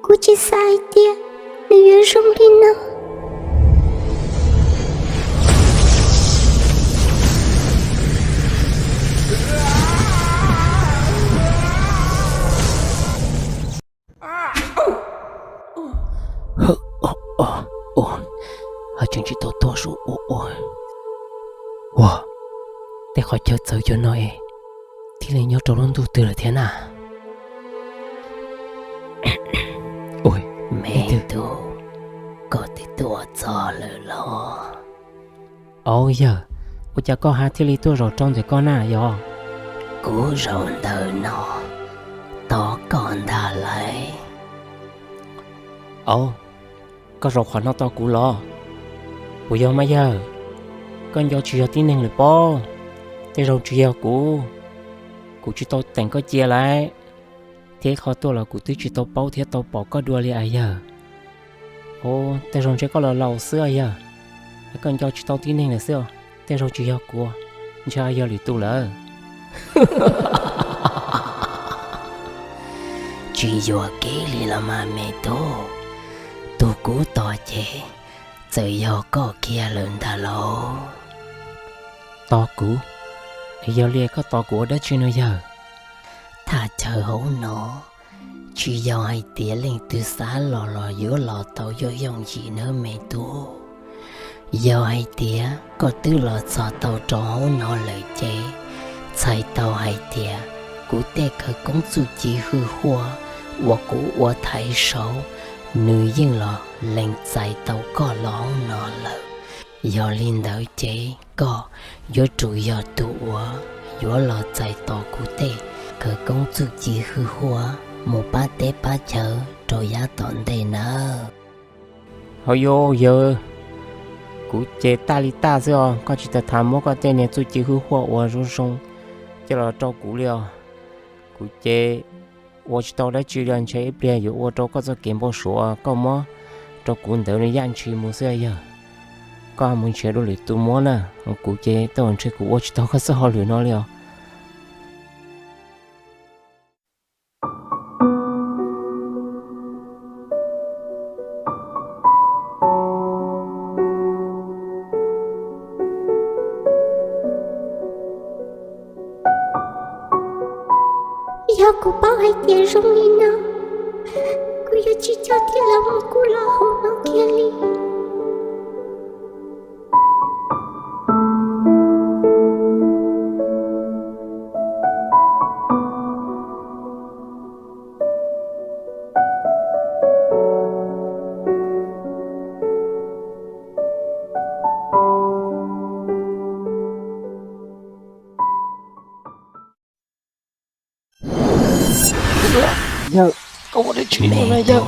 Kuv tsis xav hais tias nws yuav zoo li no. Ho tseem tsis tau tuag sub ua ua. Ua, tej qhov chaw txawv cov no es thiaj li nyob rau lub ntuj twg lawm thiab na? Me tub, koj twb tuaj txog lawm los? Au yawg, ua cas koj ha thiaj li tuaj zaum rau ntawm koj na yog? Kuv zaum ntawm no tos koj ntag lauj. Au, koj zaum qhov no tos kuv los? Puas yog mas yawg? Koj nco tsis yog tib neeg lawm pob? Tej zaum tsis yog kuv, kuv tsis tau teem koj cia lauj. Thiab ib qho tuaj los kuv twb tsis tau paub thiab tau pom koj dua li as yawg. Au, tej zaum ntshe koj los laus xwb as yawg, koj nco tsis tau tib neeg lawm xwb os. Tej zaum tsis yog kuv, ntshe yog lwm tus lawm. Tsis yuam kev li los mas me tub, tus kuv tos ces txawm yog koj kiag lawm ntag lauj. Tos kuv? Yog li koj tos kuv ua dab tsi no yawg? Thaj chaw hauv no tsis yog hais tias leej twg xav los los yuav los tau yooj yooj yim nawb me tub. Yog hais tias koj twb los txog tau rau hauv no lawm ces txhais tau hais tias kuv tej khawv koob txuj ci hwj huaj uas kuv ua thaiv saud, nws yeej los lees txais tau koj los hauv no lawm. Yog li ntawd ces koj yuav tsum yog tus uas yuav los txais tos kuv tej khawv koob txuj ci hwj huaj mus pab teb pab chaw rau yav tom ntej nawb. Hauv yus yawg, kuv ces tag li tag xwb os, koj tsis tas tham muab koj tej niag txuj ci hwj huaj uas zoo zoo coj los rau kuv li os. Kuv ces ua tsis tau dab tsi li, ntshe ib pliag yuav ua rau koj txoj kev npau suav koj muab rau kuv ntawd nws yaj ntshis mus xwb yawg. Koj mus nrhiav dua lwm tus muab na, kuv ces tej zaum ntshe kuv ua tsis tau koj txoj hauj lwm no li os. Yog kuv paub hais tias zoo li no, kuv yuav tsis coj tij laug Muas Kuj los hauv no kiag li. Yawg, koj ua dab tsi no yawg?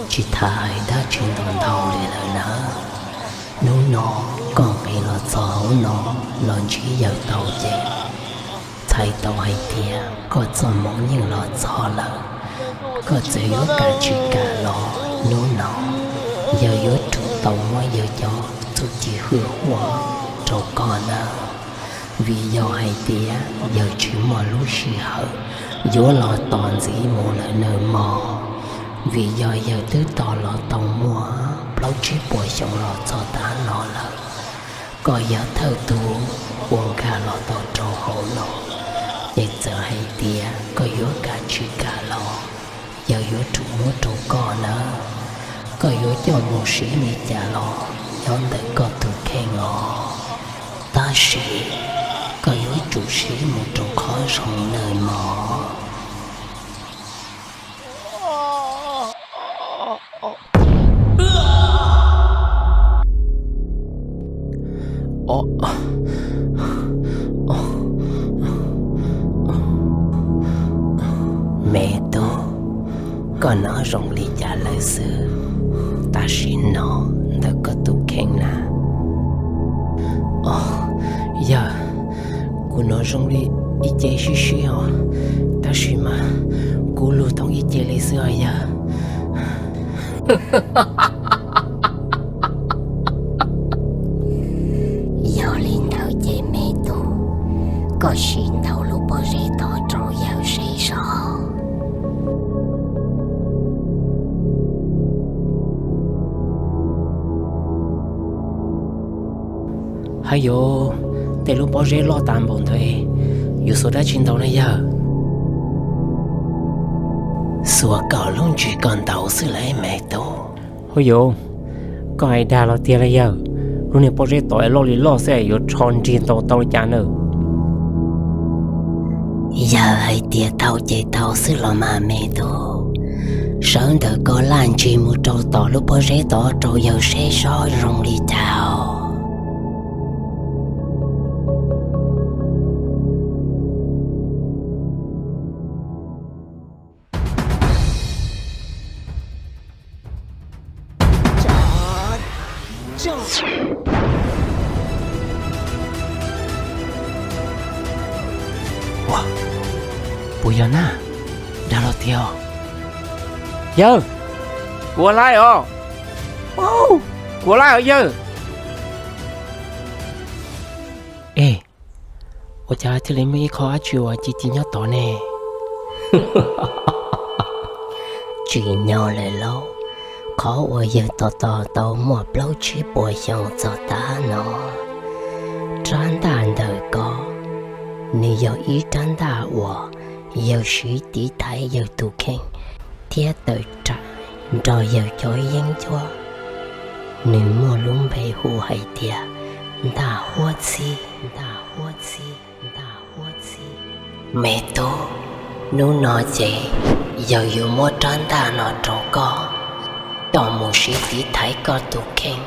Tsis tham hais dab tsi ntau ntau li lawm na. Hnub no koj nqis los txog hauv no los ntsib yawg tau ces txhais tau hais tias koj txoj hmoov yeej los txog lawm. Koj txawm yuav kam tsis kam los hnub no yawg yuav tsum tau muab yawg cov txuj ci hwj huaj rau koj nawb. Vim yog hais tias yawg tsis muaj lub sij hawm yuav los tos ntxiv mus lawm nawb mog. Vim yog yawg twb tos los tau muaj plaub tsib puas xyoo los txog tav no lawm. Koj yog thawj tug uas nkag los tau rau hauv no, ces txawm hais tias koj yuav kam tsis kam los yawg yuav tsum muab rau koj nawb. Koj yuav coj mus siv li cas los nyob ntawm koj tus kheej os, tab sis koj yuav tsum siv mus rau qhov zoo nawb mog. Me tub, koj hnov zoo li cas lawm xwb? Tam sim no ntawm koj tus kheej na. Yawg, kuv hnov zoo li ib ce sib sib os, tab sis mas kuv lug thoob ib ce li xwb os yawg. Yog li ntawd ces me tub, koj sim ntaus lub pob zeb tod rau yawg seb seb. Aw yus, tej lub pob zeb loj tas npaum ntawd, yus xuas dab tsi ntaus na yawg? Xuas koj lub ntsis koj ntaus xwb las me tub. Huv yus, koj hais dag los tiag las yawg? Lub niag pob zeb tod loj li loj xwb yuav rho nrig ntaus tau li cas na? Yawg hais tias tau ces tau xwb los mas me tub. Sawv ntawm koj laj ntsig mus rau tom lub pob zeb tod rau yawg seb xob zoo li cas os. Puas yog na? Dag los tiag. Yawg, kuv ua laij os. Kuv ua laij os yawg. E, ua cas thiaj li muaj ib qho dab tsi uas ci ci nyob tod ne? Tsim nyog lawm lauj, qhov uas yawg tos tos tau muaj plaub tsib puas xyoo txog tav no, rab ntaj ntawm ko, nws yog ib rab ntaj uas yawg siv tiv thaiv yawg tus kheej thiab tawm tsam nrog yawg cov yeeb ncuab. Nws muaj lub npe hu hais tias ntaj huab txhib, ntaj huab txhib, ntaj huab txhib. Me tub, hnub no ces yawg yuav muab rab ntaj no rau koj coj mus siv tiv thaiv koj tus kheej,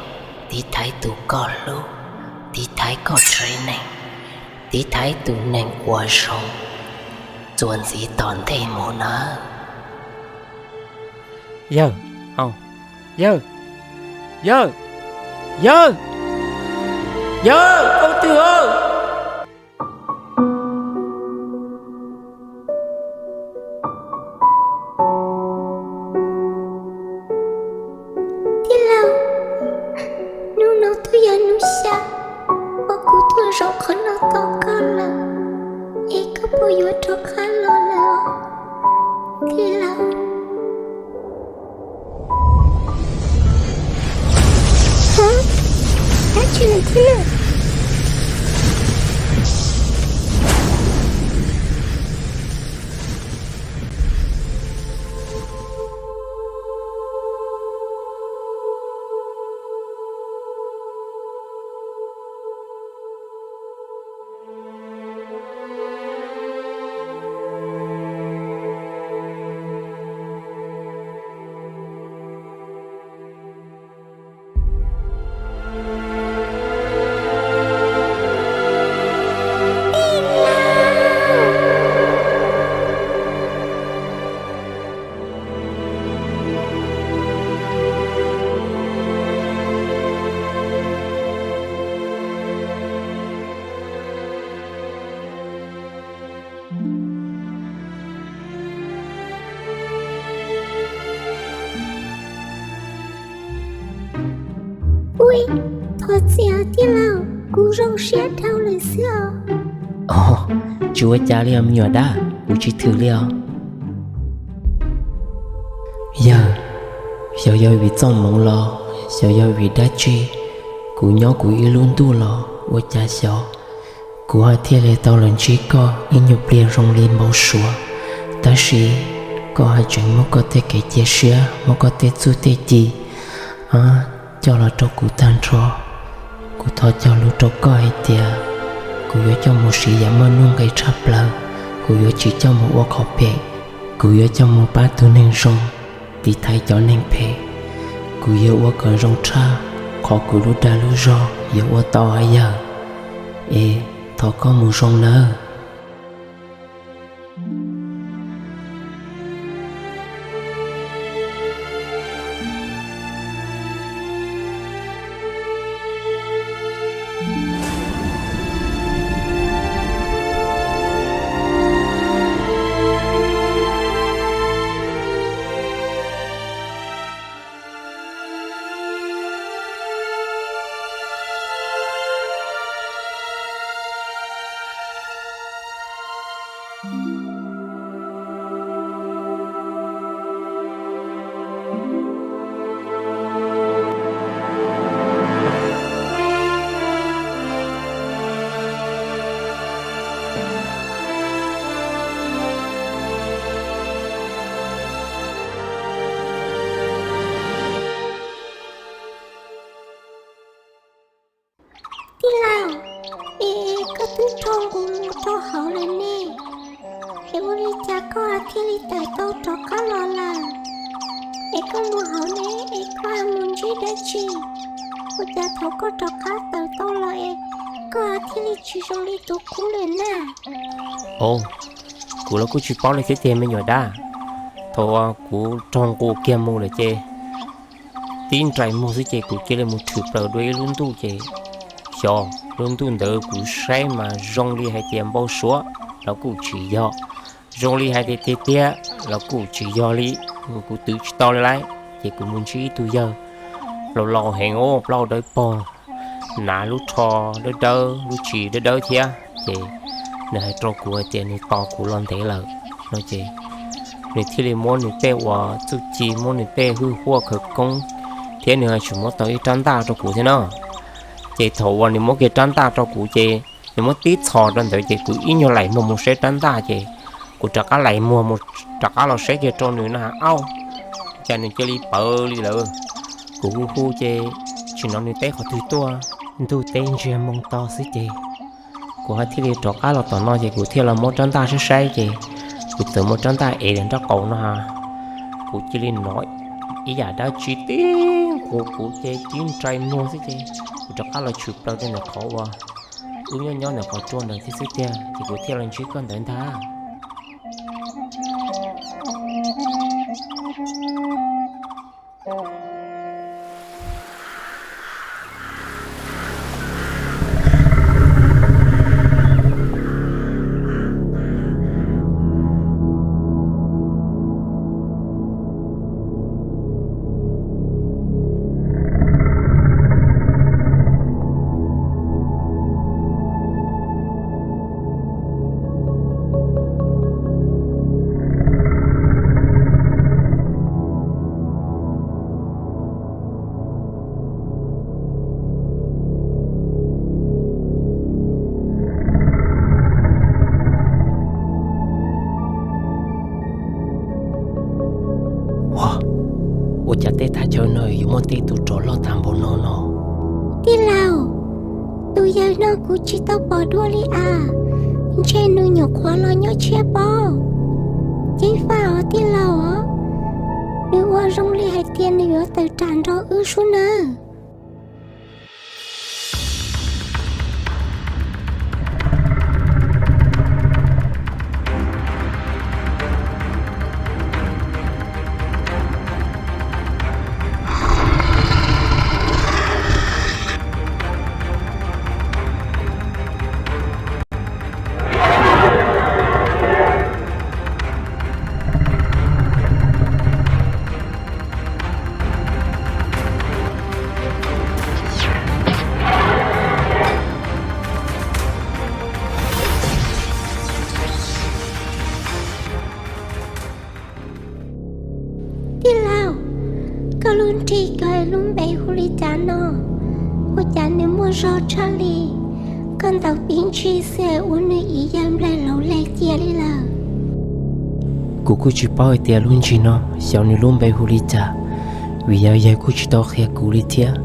tiv thaiv tus koj hlub, tiv thaiv koj tsev neeg, tiv thaiv tus neeg uas zoo txuas ntxiv tom ntej mus nawb. Yawg, yawg, yawg, yawg, yawg, ua twg os? Tij laug, hnub no twb yog hnub xya uas kuv tuaj zaum qhov no tos koj lawm, es koj puas yuav rov qab los lawm os, tij laug? Dab tsi lawm thiab na? Ui, thov txim tij laug, kuv zoo siab dhau lawm xwb os. Tsis ua cas li os me nyuam dab, kuv tsis thwm li os. Yawg, xyov yog vim txoj hmoov los xyov yog vim dab tsi, kuv nyob kuv ib lub ntuj los ua cas xyov kuv ho thiaj li tau los ntsib koj ib nyuag pliag zoo li npau suav, tab sis koj haj tseem muab koj tej kev cia siab, muab koj tej txuj tej ci coj los rau kuv tag nrho. Kuv thov cog lus rau koj hais tias kuv yuav coj mus siv yam muaj nuj nqis tshaj plaws, kuv yuav tsis coj mus ua qhov phem, kuv yuav coj mus pab tus neeg zoo, tiv thaiv cov neeg phem. Kuv yuav ua kom zoo tshaj qhov kuv lub dag lub zog yuav ua tau os yawg. Es thov koj mus zoo nawb. Raug nqus mus rau hauv lawm ne, es ua li cas koj thiaj li tawm tau rov qab los lawm? Es koj mus hauv ne, es koj mus ntsib dab tsi? Ua cas thaum koj rov qab tawm tau los es koj thiaj li tsis zoo li tus qub lawm na? Au, kuv los kuj tsis paub li thiab tiag me nyuam dab. Thaum uas kuv raug nqus kiag mus lawm ces tib nrais muag xwb ces kuv cia li mus tshwm plaws dua ib lub ntuj ces xyov lub ntuj ntawd kuv saib mas zoo li hais tias npau suav los kuj tsis yog, zoo li hais tias tiag tiag los kuj tsis yog li, kuv twv tsis tau li lauj. Ces kuv mus ntsib ib tug yawg laus laus heev, plaub hau dawb paug, hnav lub rho dawb dawb lub tshis dawb dawb thiab ces nws hais rau kuv hais tias nws tos kuv los ntev lawm no ces nws thiaj li muab nws tej uas txuj ci, muab nws tej hwj huaj khawv koob thiab nws hais tseem muab tau ib rab ntaj rau kuv thiab no. Ces thaum uas nws muab kiag rab ntaj rau kuv ces nws muab tib txhos rau ntawd ces kuv ib nyuag laim muag mus saib rab ntaj ces kuv rov qab laim muag mus rov qab los saib kiag rau nws no, au, cas nws cia li pawv li lawm. Kuv hu hu ces tsis hnov nws teb qhov twg tuaj, ntuj teb ntsiag moo to xwb ces kuv thiaj li rov qab los tom no ces kuv thiaj los muab rab ntaj saib saib ces kuv txawm muab rab ntaj ev lawm nraub qaum no, kuv cia li hnov ib yam dab tsi tib nqus kuv ces tib nrais muag xwb ces kuv rov qab los tshwm plaws rau ntawm qhov uas wb nyob nyob ntawm qhov rooj ntawd thiab xwb tiag ces kuv thiaj los ntsib koj ntawd ntag. Ua, ua cas tej thaj chaw no yuav muaj tej tug rog loj tag npaum no no? Tij laug, tus yawg no kuv tsis tau pom dua li as, ntshe nws nyuam qhuav los nyob tshiab pob. Ceeb faj os tij laug os, nws ua zoo li hais tias nws yuav tawm tsam nrog wb sub nawb. Tij laug, koj lub nrig koj lub npe hu li cas no? Ua cas nws muaj zog tshaj li? Koj ntaus pib ntsig xwb ua nws ib yawg nplaig laus leg cia li lawm. Kuv kuj tsis paub hais tias lub nrig no xyov nws lub npe hu li cas, vim yog yawg kuj tsis tau qhia kuv li thiab.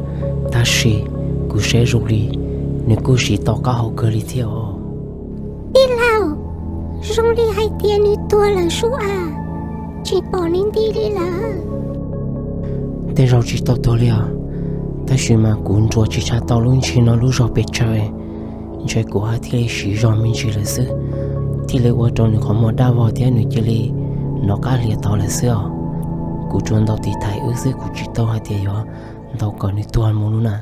Tab sis kuv saib zoo li nws kuj siv tau qab hau kawg li thiab os. Tij laug, zoo li hais tias nws tuag lawm sub as, tsis pom nws nti li lawm. Tej zaum tsis tau tuag li os, tab sis mas kuv ntsuas tsis tshaj tau lub nrig no lub zog pes tsawg, ntshe kuv haj thiaj li siv zog me ntsis lawm xwb, thiaj li ua rau nws qhov muag daj vog thiab nws cia li hnov qab hlias tod lawm xwb os. Kuv tsuas ntaus tiv thaiv wb xwb, kuv tsis tau hais tias yuav ntaus kom nws tuag mus lub na.